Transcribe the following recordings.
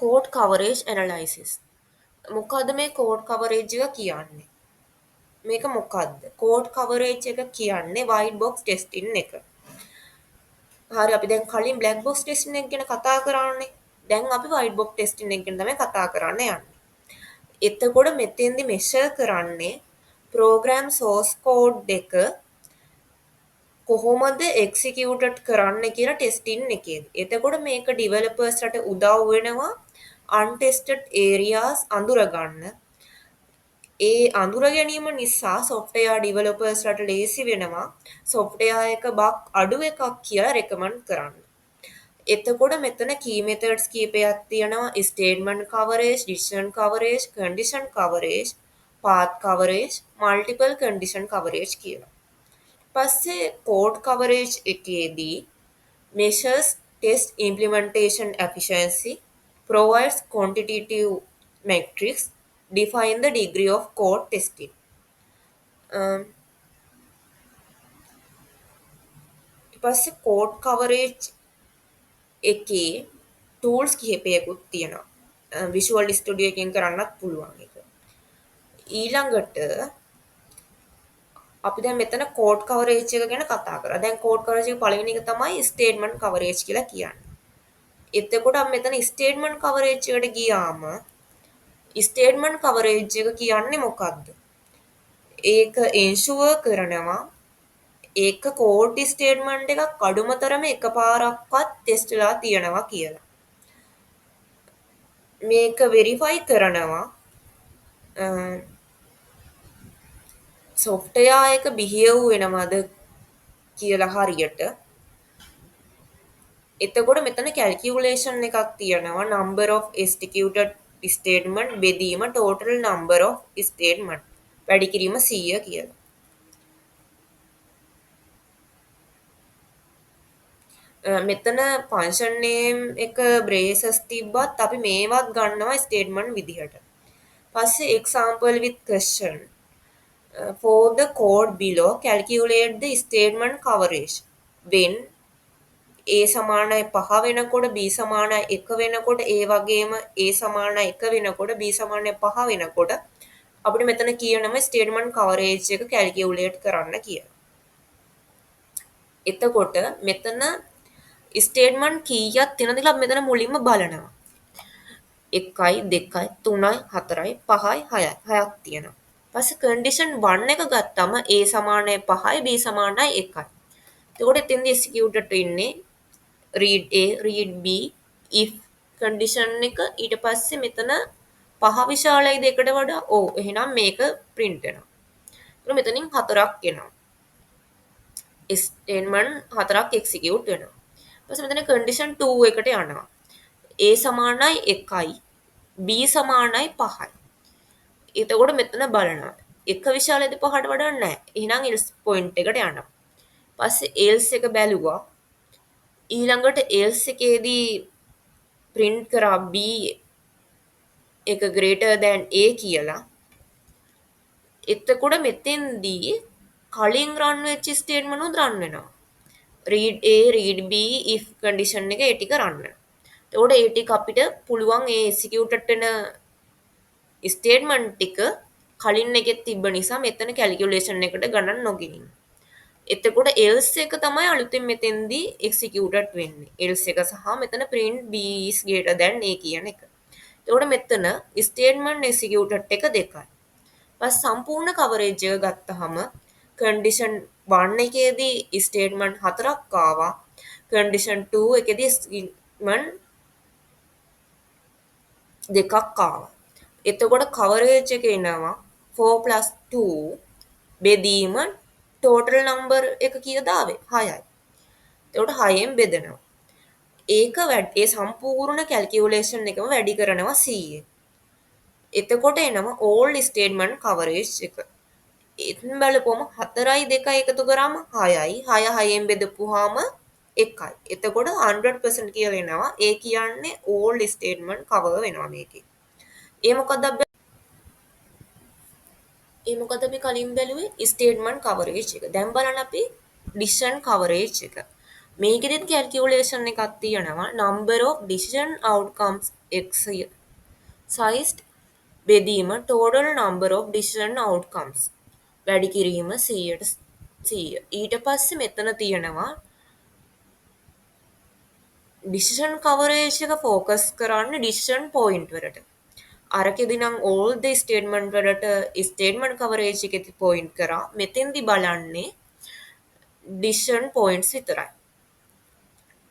Code coverage analysis. මොකද්ද මේ code coverage එක කියන්නේ? මේක මොකද්ද? කෝඩ් කවරේජ් එක කියන්නේ වයිට් බොක්ස් ටෙස්ටින් එක. හරි, අපි දැන් කලින් බ්ලැක් බොක්ස් ටෙස්ටින් එක ගැන කතා කරානේ. දැන් අපි වයිට් බොක්ස් ටෙස්ටින් එක ගැන තමයි කතා කරන්න යන්නේ. එතකොට මෙතෙන්දි මෙෂර් කරන්නේ ප්‍රෝග්‍රෑම් සෝස් කෝඩ් එක කොහොමද එක්සිකියුටඩ් කරන්න කියලා ටෙස්ටින් එකේදී. එතකොට මේක ඩිවෙලොපර්ස්ලට උදව් වෙනවා අන්ටෙස්ටඩ් ඒරියාස් අඳුරගන්න. ඒ අඳුර ගැනීම නිසා සොෆ්ට්වෙයාර් ඩිවෙලොපර්ස්ලට ලේසි වෙනවා සොෆ්ට්වෙයාර් එක බග් අඩු එකක් කියලා රෙකමන්ඩ් කරන්න. එතකොට මෙතන කී මෙතඩ්ස් කීපයක් තියෙනවා: statement coverage, decision coverage, condition coverage, path coverage, multiple condition coverage කියලා. පස්සේ කෝඩ් කවරේජ් එකේදී measures test implementation efficiency, provides quantitative metrics, define the degree of code testing. ඊට පස්සේ කෝඩ් කවරේජ් එකේ ටූල්ස් කිහිපයකුත් තියෙනවා. විෂුවල් ස්ටුඩියෝ එකෙන් කරන්නත් පුළුවන් ඒක. ඊළඟට අපි දැන් මෙතන කෝඩ් කවරේජ් එක ගැන කතා කරා. දැන් කෝඩ් කවරේජ් එක පළවෙනි එක තමයි ස්ටේට්මන්ට් කවරේජ් කියලා කියන්නේ. එතකොට අපි මෙතන ස්ටේට්මන්ට් කවරේජ් එකට ගියාම ස්ටේට්මන්ට් කවරේජ් එක කියන්නේ මොකද්ද? ඒක එන්ෂුවර් කරනවා ඒක කෝඩ් ස්ටේට්මන්ට් එකක් අඩුම තරමේ එකපාරක්වත් ටෙස්ට් වෙලා තියෙනවා කියලා. මේක වෙරිෆයි කරනවා සොෆ්ට්වෙයාර් එක බිහේව් වෙනවද කියලා හරියට. එතකොට මෙතන කැල්කියුලේෂන් එකක් තියෙනවා, number of executed statement බෙදීම total number of statement වැඩි කිරීම 100 කියලා. මෙතන ෆන්ක්ෂන් නේම් එක බ්‍රේසස් තිබ්බත් අපි මේවත් ගන්නවා ස්ටේට්මන්ට් විදිහට. පස්සේ example with question: for the code below, calculate the statement coverage when a සමානයි 5 වෙනකොට, b සමානයි 1 වෙනකොට, ඒ වගේම a සමානයි 1 වෙනකොට, b සමානයි 5 වෙනකොට. අපිට මෙතන කියනම ස්ටේට්මන්ට් කවරේජ් එක කැල්කියුලේට් කරන්න කියලා. එතකොට මෙතන ස්ටේට්මන්ට් කීයක් තියෙනවද කියලා අපි මෙතන මුලින්ම බලනවා. 1යි 2යි 3යි 4යි 5යි 6යි, 6ක් තියෙනවා. පස්සේ කන්ඩිෂන් 1 එක ගත්තම a සමානයි 5යි, b සමානයි 1යි. එතකොට එතෙන්දී එක්සිකියුටඩ් වෙන්නේ read a, read b, if condition එක. ඊට පස්සේ මෙතන 5 විශාලයිද එකට වඩා? ඔව්. එහෙනම් මේක ප්‍රින්ට් වෙනවා. එතකොට මෙතනින් හතරක් එනවා. ස්ටේට්මන්ට් හතරක් එක්සිකියුට් වෙනවා. ඊට පස්සේ මෙතන කන්ඩිෂන් 2 එකට යනවා. a සමානයි 1යි, b සමානයි 5යි. එතකොට මෙතන බලනවා. 1 විශාලයිද 5ට වඩා? නැහැ. එහෙනම් else point එකට යනවා. පස්සේ else එක බැලුවා. ඊළඟට else එකේදී print කරා b එක greater than a කියලා. එතකොට මෙතෙන්දී කලින් රන් වෙච්ච ස්ටේට්මන්ට් උත් රන් වෙනවා. Read a, read b, if condition එක ඒ ටික රන් වෙනවා. එතකොට ඒ ටික අපිට පුළුවන් ඒ එක්සිකියුටඩ් වෙන ස්ටේට්මන්ට් ටික කලින් එකෙත් තිබ්බ නිසා මෙතන කැල්කියුලේෂන් එකට ගණන් නොගෙනින්න. එතකොට else එක තමයි අලුතෙන් මෙතෙන්දී එක්සිකියුටඩ් වෙන්නේ. Else එක සහ මෙතන print b is greater than a කියන එක. එතකොට මෙතන ස්ටේට්මන්ට් එක්සිකියුටඩ් එක දෙකයි. පස්සේ සම්පූර්ණ කවරේජ් එක ගත්තහම කන්ඩිෂන් 1 එකේදී ස්ටේට්මන්ට් හතරක් ආවා. කන්ඩිෂන් 2 එකේදී ස්ටේට්මන්ට් දෙකක් ආවා. එතකොට කවරේජ් එක එනවා 4 2 බෙදීම ටෝටල් නම්බර් එක කීයද ආවේ? 6යි. එතකොට 6ෙන් බෙදනවා. ඒක ඒ සම්පූර්ණ කැල්කියුලේෂන් එකම වැඩි කරනවා 100ෙන්. එතකොට එනවා ඕල් ස්ටේට්මන්ට් කවරේජ් එක. එතන බලපුවම 4යි 2යි එකතු කරාම 6යි, 6 6ෙන් බෙදපුවාම 1යි. එතකොට 100% කියලා එනවා. ඒ කියන්නේ ඕල් ස්ටේට්මන්ට් කවර් වෙනවා මේකේ. ඒ මොකද්ද අපි කලින් බැලුවේ ස්ටේට්මන්ට් කවරේජ් එක. දැන් බලන්න අපි ඩිසිෂන් කවරේජ් එක. මේකෙදිත් කැල්කියුලේෂන් එකක් තියෙනවා. Number of decision outcomes exercised බෙදීම total number of decision outcomes වැඩි කිරීම 100ට 100. ඊට පස්සේ මෙතන තියෙනවා ඩිසිෂන් කවරේජ් එක ෆෝකස් කරන්නේ ඩිසිෂන් පොයින්ට් වලට. අරකෙදි නම් all the statement වලට ස්ටේට්මන්ට් කවරේජ් එකෙදි පොයින්ට් කරා. මෙතෙන්දි බලන්නේ ඩිසිෂන් පොයින්ට්ස් විතරයි.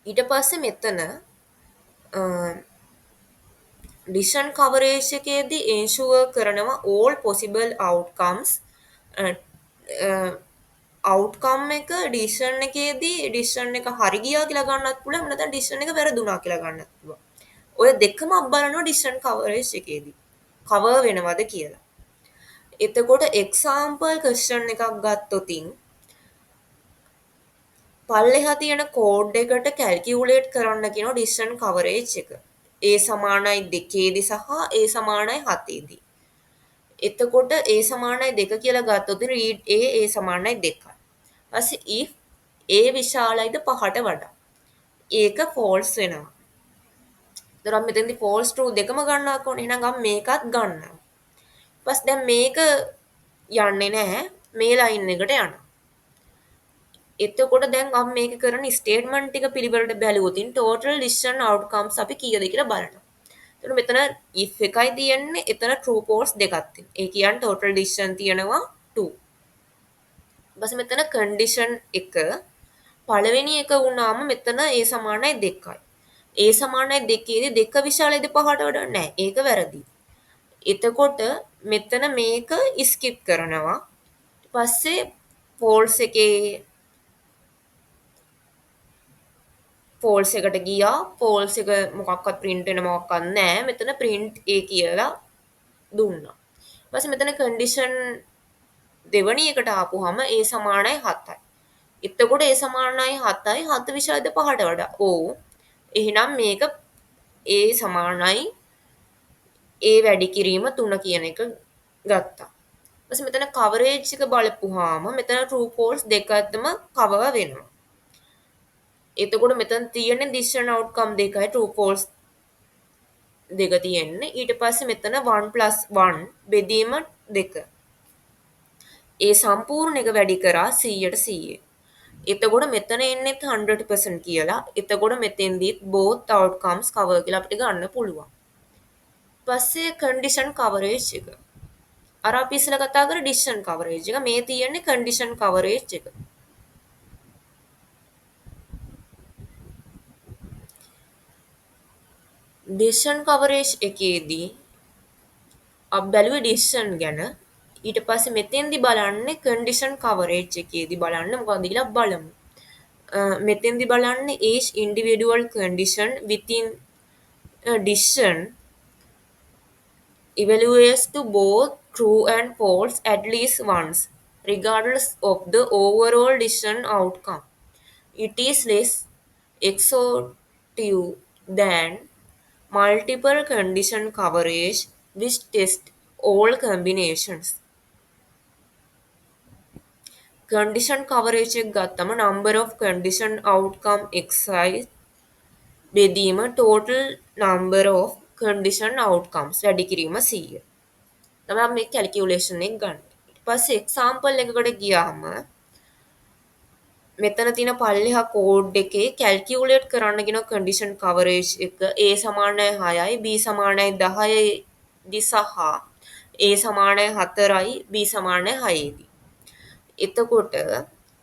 ඊට පස්සේ මෙතන ඩිසිෂන් කවරේජ් එකේදී එන්ෂුවර් කරනවා all possible outcomes. Outcome එක ඩිසිෂන් එකේදී ඩිසිෂන් එක හරි ගියා කියලා ගන්නත් පුළුවන්, නැත්නම් ඩිසිෂන් එක වැරදුනා කියලා ගන්නත් පුළුවන්. ඔය දෙකම අපි බලනවා ඩිසිෂන් කවරේජ් එකේදී කවර් වෙනවද කියලා. එතකොට එක්සාම්පල් ක්වෙස්චන් එකක් ගත්තොතින් පල්ලෙහා තියෙන කෝඩ් එකට කැල්කියුලේට් කරන්න කියනවා ඩිසිෂන් කවරේජ් එක. A සමානයි 2 දී සහ A සමානයි 7 දී. එතකොට A සමානයි 2 කියලා ගත්තොත් read A A සමානයි 2යි. ඊපස්සේ if A විශාලයිද 5ට වඩා. ඒක false වෙනවා. එතකොට අපි මෙතනදී false true දෙකම ගන්නවා ඕනේ. එහෙනම් අපි මේකත් ගන්නවා. ඊපස්සේ දැන් මේක යන්නේ නැහැ. මේ ලයින් එකට යනවා. එතකොට දැන් අපි මේක කරන ස්ටේට්මන්ට් ටික පිළිවෙලට බැලුවොත් ටෝටල් ඩිසිෂන් අවුට්කම්ස් අපි කීයද කියලා බලනවා. එතකොට මෙතන if එකයි තියෙන්නේ, එතන true false දෙකක් තියෙනවා. ඒ කියන්නේ ටෝටල් ඩිසිෂන් තියෙනවා 2. ඊපස්සේ මෙතන කන්ඩිෂන් එක පළවෙනි එක වුණාම මෙතන a සමානයි 2යි. A සමානයි 2 දී 2 විශාලයිද 5ට වඩා නෑ. ඒක වැරදි. එතකොට මෙතන මේක ස්කිප් කරනවා. ඊට පස්සේ false එකේ ෆෝල්ස් එකට ගියා. ෆෝල්ස් එක මොකක්වත් ප්‍රින්ට් වෙන මොකක්වත් නෑ. මෙතන ප්‍රින්ට් A කියලා දුන්නා. ඊට පස්සේ මෙතන කන්ඩිෂන් දෙවනි එකට ආපුවාම A සමානයි 7යි. එතකොට A සමානයි 7යි 7 විශාලද 5ට වඩා. ඔව්. එහෙනම් මේක A සමානයි A වැඩි කිරීම 3 කියන එක ගත්තා. ඊට පස්සේ මෙතන කවරේජ් එක බලපුවාම මෙතන true false දෙකටම කවර් වෙනවා. එතකොට මෙතන තියෙන ඩිසිෂන් අවුට්කම් දෙකයි true false දෙක තියෙන්නේ. ඊට පස්සේ මෙතන 1 + 1 බෙදීම 2. ඒ සම්පූර්ණ එක වැඩි කරා 100ට 100. එතකොට මෙතන එන්නේ 100% කියලා. එතකොට මෙතෙන්දීත් both outcomes cover කියලා අපිට ගන්න පුළුවන්. පස්සේ කන්ඩිෂන් කවරේජ් එක. අර අපි ඉස්සෙල්ලා කතා කරා ඩිසිෂන් කවරේජ් එක. මේ තියෙන්නේ කන්ඩිෂන් කවරේජ් එක. ඩිසිෂන් කවරේජ් එකේදී අපි බැලුවේ ඩිසිෂන් ගැන. ඊට පස්සේ මෙතෙන්දි බලන්නේ කන්ඩිෂන් කවරේජ් එකේදී බලන්න මොකක්ද කියලා බලමු. මෙතෙන්දි බලන්නේ each individual condition within a decision evaluates to both true and false at least once, regardless of the overall decision outcome. It is less exhaustive than multiple condition coverage, which tests all combinations. Condition coverage එක ගත්තම number of condition outcome xi බෙදීම total number of condition outcomes වැඩි කිරීම 100. තමයි අපි මේ calculation එක ගන්න. ඊට පස්සේ එක්සැම්පල් එකකට ගියාම මෙතන තියෙන පල්ලෙහා කෝඩ් එකේ කැල්කියුලේට් කරන්න කියන කන්ඩිෂන් කවරේජ් එක A සමානයි 6යි B සමානයි 10යි දී සහ A සමානයි 4යි B සමානයි 6 දී. එතකොට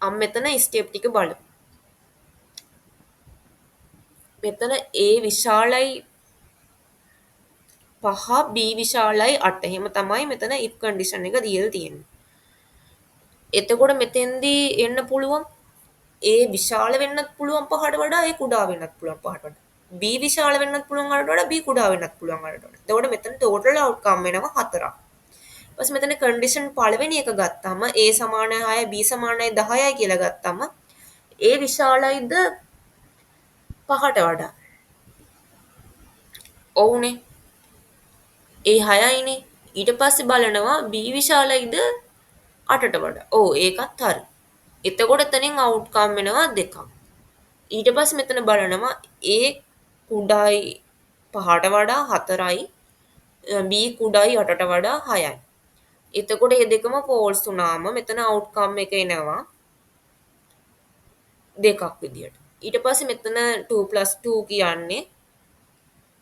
අපි මෙතන ස්ටෙප් ටික බලමු. මෙතන A විශාලයි 5 B විශාලයි 8. එහෙම තමයි මෙතන if condition එක දීලා තියෙන්නේ. එතකොට මෙතෙන්දී එන්න පුළුවන් A විශාල වෙන්නත් පුළුවන් 5ට වඩා, A කුඩා වෙන්නත් පුළුවන් 5ට වඩා. B විශාල වෙන්නත් පුළුවන් 8ට වඩා, B කුඩා වෙන්නත් පුළුවන් 8ට වඩා. එතකොට මෙතන ටෝටල් අවුට්කම් වෙනවා 4ක්. ඊපස්සේ මෙතන කන්ඩිෂන් පළවෙනි එක ගත්තම A සමානයි 6 B සමානයි 10යි කියලා ගත්තම A විශාලයිද 5ට වඩා? ඔව්නේ. A 6යිනේ. ඊට පස්සේ බලනවා B විශාලයිද 8ට වඩා? ඔව් ඒකත් හරි. එතකොට එතනින් අවුට්කම් වෙනවා 2ක්. ඊට පස්සේ මෙතන බලනවා A කුඩායි 5ට වඩා 4යි, B කුඩායි 8ට වඩා 6යි. එතකොට මේ දෙකම ෆෝල්ස් වුණාම මෙතන අවුට්කම් එක එනවා දෙකක් විදියට. ඊට පස්සේ මෙතන 2 + 2 කියන්නේ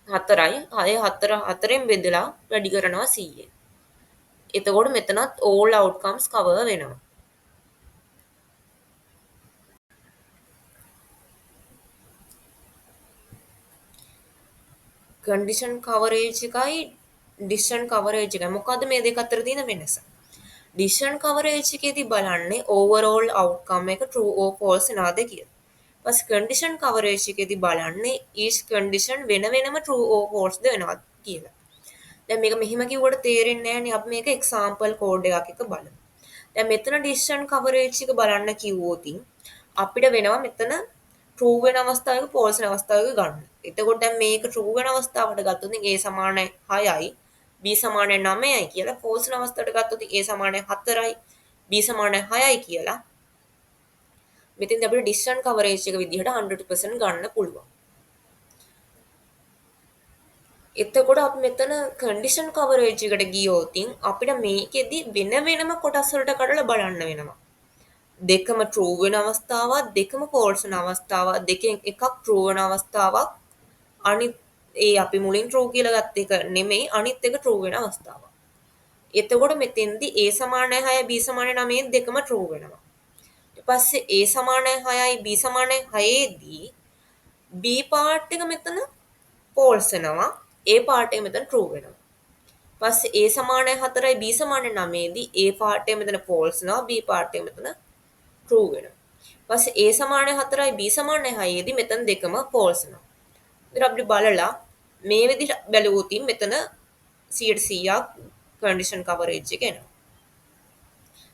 4යි. 6 4 4ෙන් බෙදලා වැඩි කරනවා 100ෙන්. එතකොට මෙතනත් all outcomes cover වෙනවා. කන්ඩිෂන් කවරේජ් එකයි ඩිසිෂන් කවරේජ් එකයි මොකද්ද මේ දෙක අතර තියෙන වෙනස? ඩිසිෂන් කවරේජ් එකේදී බලන්නේ ඕවරෝල් අවුට්කම් එක true or false වෙනවද කියලා. ඊපස්සේ කන්ඩිෂන් කවරේජ් එකේදී බලන්නේ each condition වෙන වෙනම true or false ද වෙනවද කියලා. දැන් මේක මෙහෙම කිව්වට තේරෙන්නේ නැහැනේ. අපි මේක එක්සැම්පල් කෝඩ් එකක් එක බලමු. දැන් මෙතන ඩිසිෂන් කවරේජ් එක බලන්න කිව්වොත් අපිට වෙනවා මෙතන true වෙන අවස්ථාවක false වෙන අවස්ථාවක ගන්න. එතකොට දැන් මේක true වෙන අවස්ථාවට ගත්තොත් A සමානයි 6යි B සමානයි 9යි කියලා, false වෙන අවස්ථාවට ගත්තොත් A සමානයි 4යි B සමානයි 6යි කියලා. මෙතෙන්දී අපිට ඩිසිෂන් කවරේජ් එක විදිහට 100% ගන්න පුළුවන්. එතකොට අපි මෙතන කන්ඩිෂන් කවරේජ් එකට ගියොත් අපිට මේකෙදි වෙන වෙනම කොටස් වලට කඩලා බලන්න වෙනවා. දෙකම true වෙන අවස්ථාවක්, දෙකම false වෙන අවස්ථාවක්, දෙකෙන් එකක් true වෙන අවස්ථාවක්, අනිත් ඒ අපි මුලින් true කියලා ගත්ත එක නෙමෙයි අනිත් එක true වෙන අවස්ථාවක්. එතකොට මෙතෙන්දි A සමානයි 6 B සමානයි 9 දෙකම true වෙනවා. ඊට පස්සේ A සමානයි 6යි B සමානයි 6 දී B part එක මෙතන false වෙනවා. A part එක මෙතන true වෙනවා. පස්සේ A සමානයි 4යි B සමානයි 9 දී A part එක මෙතන false වෙනවා, B part එක මෙතන true වෙනවා. පස්සේ A සමානයි 4යි B සමානයි 6 දී මෙතන දෙකම false වෙනවා. ඉතින් අපිට බලලා මේ විදිහට බැලුවොත් මෙතන 100%ක් කන්ඩිෂන් කවරේජ් එක එනවා.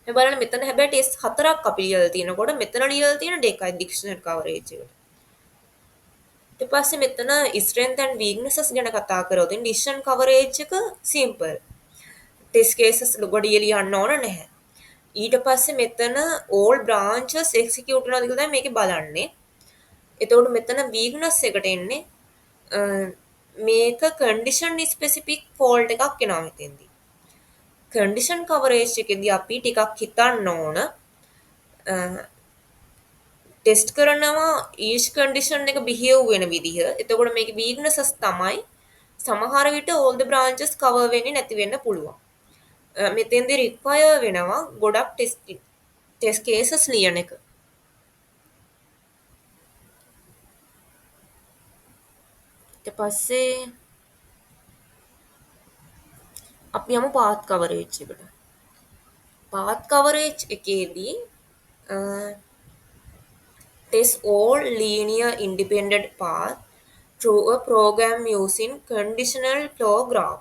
මේ බලන්න මෙතන හැබැයි ටෙස්ට් හතරක් අපි ලියලා තියෙනකොට මෙතන ලියලා තියෙන දෙකයි ඩික්ෂනරි කවරේජ් එකට. ඊට පස්සේ මෙතන ස්ට්‍රෙන්ත් ඇන්ඩ් වීක්නසස් ගැන කතා කරොත් ඩිසිෂන් කවරේජ් එක සිම්පල්. ටෙස්ට් කේසස් ගොඩිය ලියන්න ඕන නැහැ. ඊට පස්සේ මෙතන all branches execute වෙනවද කියලා තමයි මේකේ බලන්නේ. එතකොට මෙතන වීක්නස් එකට එන්නේ මේක කන්ඩිෂන් ස්පෙසිෆික් ෆෝල්ට් එකක් එනවා මෙතෙන්දී. කන්ඩිෂන් කවරේජ් එකේදී අපි ටිකක් හිතන්න ඕන, ටෙස්ට් කරනවා ඊච් කන්ඩිෂන් එක බිහේව් වෙන විදිහ. එතකොට මේකේ වීක්නසස් තමයි සමහර විට all the branches cover වෙන්නේ නැති වෙන්න පුළුවන්. මෙතෙන්දී රික්වයර් වෙනවා ගොඩක් ටෙස්ට් කේසස් ලියන එක. ඊට පස්සේ අපි යමු පාත් කවරේජ් එකට. පාත් කවරේජ් එකේදී test all linear independent path through a program using conditional flow graph.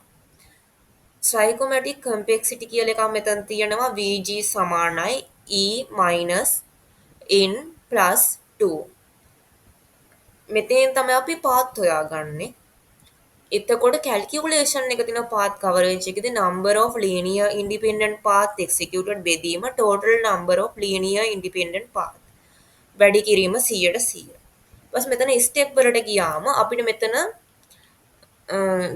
Cyclomatic complexity කියලා එකක් මෙතන තියෙනවා. VG සමානයි E minus N plus 2. මෙතෙන් තමයි අපි පාත් හොයාගන්නේ. එතකොට කැල්කියුලේෂන් එක තියෙනවා පාත් කවරේජ් එකේදී number of linear independent path executed බෙදීම total number of linear independent path වැඩි කිරීම 100ට 100. ඊපස්සේ මෙතන ස්ටෙප් වලට ගියාම අපිට මෙතන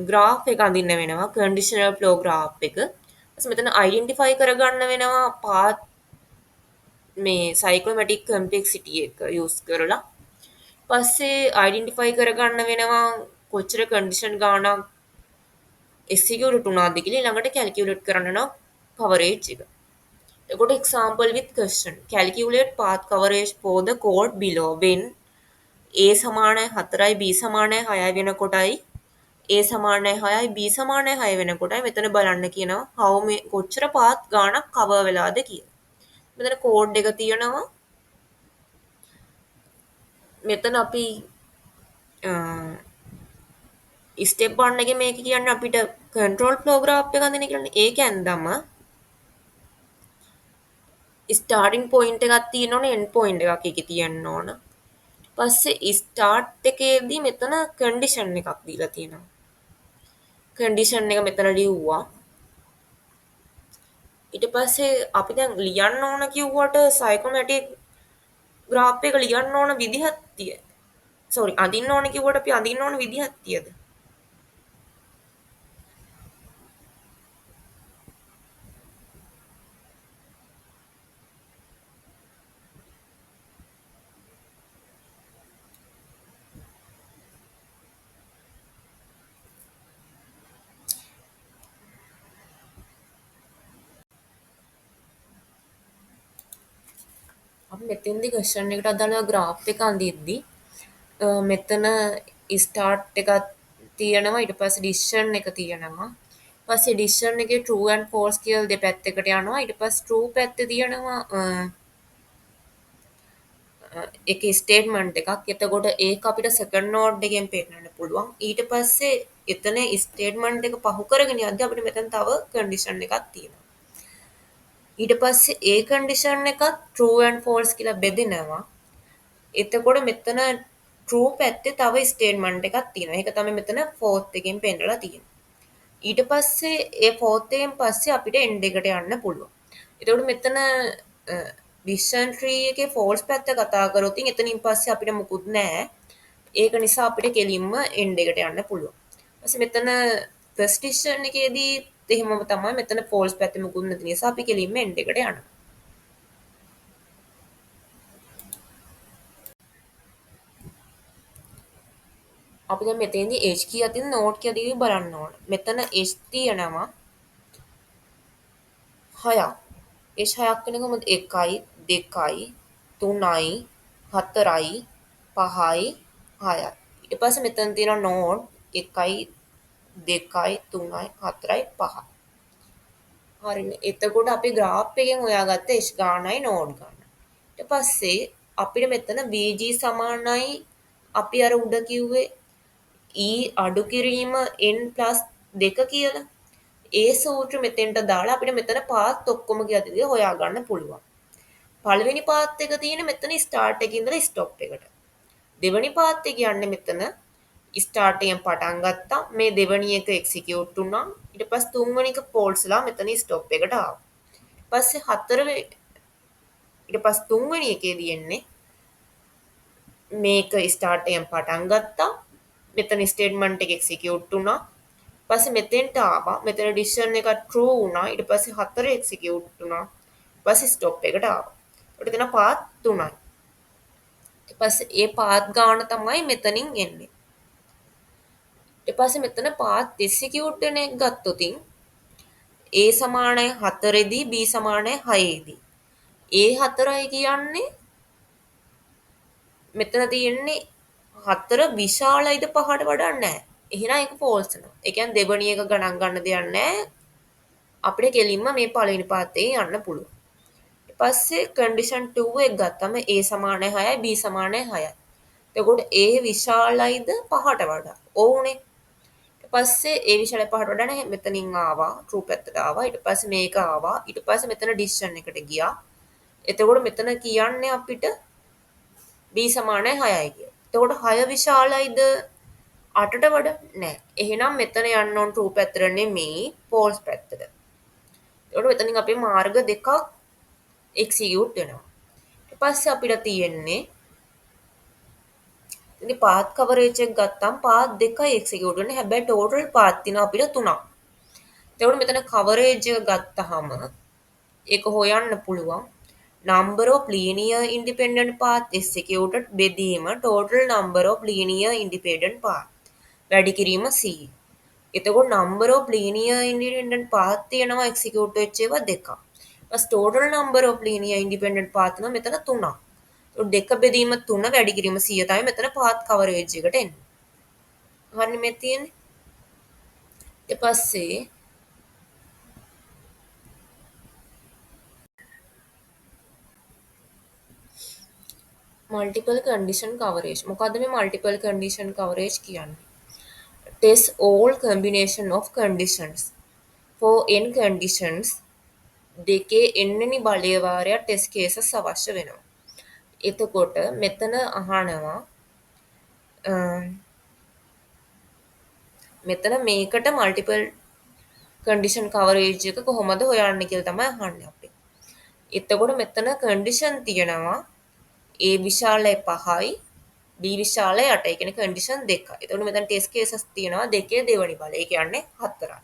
ග්‍රාෆ් එක අඳින්න වෙනවා, කන්ඩිෂනල් ෆ්ලෝ ග්‍රාෆ් එක. ඊපස්සේ මෙතන අයිඩෙන්ටිෆයි කරගන්න වෙනවා පාත් මේ සයික්ලොමැටික් කම්ප්ලෙක්සිටි එක යූස් කරලා. පස්සේ අයිඩෙන්ටිෆයි කරගන්න වෙනවා කොච්චර කන්ඩිෂන් ගාණක් එක්සිකියුට් වුණාද කියලා. ඊළඟට කැල්කියුලේට් කරන්න වෙනවා කවරේජ් එක. එතකොට example with question, calculate path coverage for the code below when A සමානයි 4යි B සමානයි 6යි වෙනකොටයි A සමානයි 6යි B සමානයි 6 වෙනකොටයි මෙතන බලන්න කියනවා how මේ කොච්චර පාත් ගාණක් කවර් වෙලාද කියලා. මෙතන කෝඩ් එක තියෙනවා. මෙතන අපි ස්ටෙප් 1 එකේ මේක කියන්නේ අපිට කන්ට්‍රෝල් ෆ්ලෝ ග්‍රාෆ් එක අඳින කියලානේ. ඒක ඇඳම ස්ටාර්ටින් පොයින්ට් එකක් තියෙන්න ඕන, එන්ඩ් පොයින්ට් එකක් ඒකේ තියෙන්න ඕන. පස්සේ ස්ටාර්ට් එකේදී මෙතන කන්ඩිෂන් එකක් දීලා තියෙනවා. කන්ඩිෂන් එක මෙතන ලිව්වා. ඊට පස්සේ අපි දැන් ලියන්න ඕන කිව්වට සයිකෝමැටික් ග්‍රාෆ් එක ලියන්න ඕන විදිහක් තිය. සෝරි, අඳින්න ඕන කිව්වට අපි අඳින්න ඕන විදිහක් තියද? අපි මෙතෙන්දී ක්වෙස්චන් එකට අදාළව ග්‍රාෆ් එක අඳිද්දි මෙතන ස්ටාර්ට් එකක් තියෙනවා, ඊට පස්සේ ඩිසිෂන් එක තියෙනවා. ඊපස්සේ ඩිසිෂන් එකේ true and false කියලා දෙපැත්තකට යනවා. ඊට පස්සේ true පැත්තේ තියෙනවා ඒකේ ස්ටේට්මන්ට් එකක්. එතකොට ඒක අපිට සෙකන්ඩ් නෝඩ් එකෙන් පෙන්නන්න පුළුවන්. ඊට පස්සේ එතන ස්ටේට්මන්ට් එක පහු කරගෙන යද්දි අපිට මෙතන තව කන්ඩිෂන් එකක් තියෙනවා. ඊට පස්සේ ඒ කන්ඩිෂන් එකත් true and false කියලා බෙදෙනවා. එතකොට මෙතන true පැත්තේ තව ස්ටේට්මන්ට් එකක් තියෙනවා. ඒක තමයි මෙතන fourth එකෙන් පෙන්නලා තියෙන්නේ. ඊට පස්සේ ඒ fourth එකෙන් පස්සේ අපිට end එකට යන්න පුළුවන්. එතකොට මෙතන decision tree එකේ false පැත්ත කතා කරොත් එතනින් පස්සේ අපිට මුකුත් නෑ. ඒක නිසා අපිට කෙලින්ම end එකට යන්න පුළුවන්. ඊපස්සේ මෙතන first decision එකේදී එහෙමම තමයි මෙතන false පැත්තේ මුකුත් නැති නිසා අපි කෙලින්ම end එකට යනවා. අපි දැන් මෙතෙන්දී h කීයක් තියෙනවද නෝඩ් කීයක් තියෙනවද බලන්න ඕන. මෙතන h තියෙනවා 6ක්. h 6ක් වෙන කොහොමද? 1යි 2යි 3යි 4යි 5යි 6යි. ඊට පස්සේ මෙතන තියෙනවා නෝඩ් 1යි 2යි 3යි 4යි 5යි. හරිනේ. එතකොට අපි ග්‍රාෆ් එකෙන් හොයාගත්ත h ගානයි නෝඩ් ගාන. ඊට පස්සේ අපිට මෙතන VG සමානයි අපි අර උඩ කිව්වේ E අඩු කිරීම N + 2 කියලා. ඒ සූත්‍ර මෙතෙන්ට දාලා අපිට මෙතන පාත් ඔක්කොම කියලා දෙවිය හොයාගන්න පුළුවන්. පළවෙනි පාත් එක තියෙන මෙතන ස්ටාර්ට් එකේ ඉඳලා ස්ටොප් එකට. දෙවෙනි පාත් එක කියන්නේ මෙතන ස්ටාර්ට් එකෙන් පටන් ගත්තා. මේ දෙවෙනි එක එක්සිකියුට් වුණා. ඊට පස්සේ තුන්වෙනි එක ෆෝල්ස් වෙලා මෙතන ස්ටොප් එකට ආවා. ඊපස්සේ හතරවෙනි ඊට පස්සේ තුන්වෙනි එකේදී එන්නේ මේක ස්ටාර්ට් එකෙන් පටන් ගත්තා. මෙතන ස්ටේට්මන්ට් එක එක්සිකියුට් වුණා. ඊපස්සේ මෙතෙන්ට ආවා. මෙතන ඩිසිෂන් එක ට්‍රූ වුණා. ඊට පස්සේ හතර එක්සිකියුට් වුණා. ඊට පස්සේ ස්ටොප් එකට ආවා. ඒකට දෙන පාත් තුනයි. ඊට පස්සේ ඒ පාත් ගාන තමයි මෙතනින් එන්නේ. ඊට පස්සේ මෙතන පාත් එක්සිකියුට් වෙන එක ගත්තොතින් A සමානයි 4 දී B සමානයි 6 දී. A 4යි කියන්නේ මෙතන තියෙන්නේ 4 විශාලයිද 5ට වඩා නෑ. එහෙනම් ඒක ෆෝල්ස් වෙනවා. ඒ කියන්නේ දෙවෙනි එක ගණන් ගන්න දෙයක් නෑ. අපිට කෙලින්ම මේ පළවෙනි පාත් එකේ යන්න පුළුවන්. ඊට පස්සේ කන්ඩිෂන් 2 එක ගත්තම A සමානයි 6යි B සමානයි 6යි. එතකොට A විශාලයිද 5ට වඩා? ඔව්නේ. ඊට පස්සේ A විශාලයි 5ට වඩා නැහැ. මෙතනින් ආවා ට්‍රූ පැත්තට ආවා. ඊට පස්සේ මේක ආවා. ඊට පස්සේ මෙතන ඩිසිෂන් එකට ගියා. එතකොට මෙතන කියන්නේ අපිට B සමානයි 6යි කියලා. එතකොට 6 විශාලයිද 8ට වඩා? නෑ. එහෙනම් මෙතන යන්න ඕන ට්‍රූ පැත්තට නෙමෙයි ෆෝල්ස් පැත්තට. එතකොට මෙතනින් අපේ මාර්ග දෙකක් එක්සිකියුට් වෙනවා. ඊට පස්සේ අපිට තියෙන්නේ ඉතින් පාත් කවරේජ් එක ගත්තම පාත් දෙකයි එක්සිකියුට් වෙන්නේ. හැබැයි ටෝටල් පාත් තියෙනවා අපිට තුනක්. එතකොට මෙතන කවරේජ් එක ගත්තහම ඒක හොයන්න පුළුවන්. Number of linear independent path executed බෙදීම total number of linear independent path වැඩි කිරීම 100. එතකොට number of linear independent path තියෙනවා execute වෙච්ච ඒවා දෙකක්. ඊපස් total number of linear independent path තියෙනවා මෙතන තුනක්. එතකොට දෙක බෙදීම තුන වැඩි කිරීම 100 තමයි මෙතන path coverage එකට එන්නේ. හරිනේ මේ තියෙන්නේ. ඊට පස්සේ multiple condition coverage. මොකද්ද මේ multiple condition coverage කියන්නේ? Test all combination of conditions. For n conditions දෙකේ n වෙනි බලය වාරයක් test cases අවශ්‍ය වෙනවා. එතකොට මෙතන අහනවා මෙතන මේකට multiple condition coverage එක කොහොමද හොයන්නේ කියලා තමයි අහන්නේ අපි. එතකොට මෙතන condition තියෙනවා A විශාලයි 5යි, B විශාලයි 8යි. ඒ කියන්නේ කන්ඩිෂන් දෙකයි. එතකොට මෙතන ටෙස්ට් කේසස් තියෙනවා දෙකේ දෙවනි බලය. ඒ කියන්නේ හතරයි.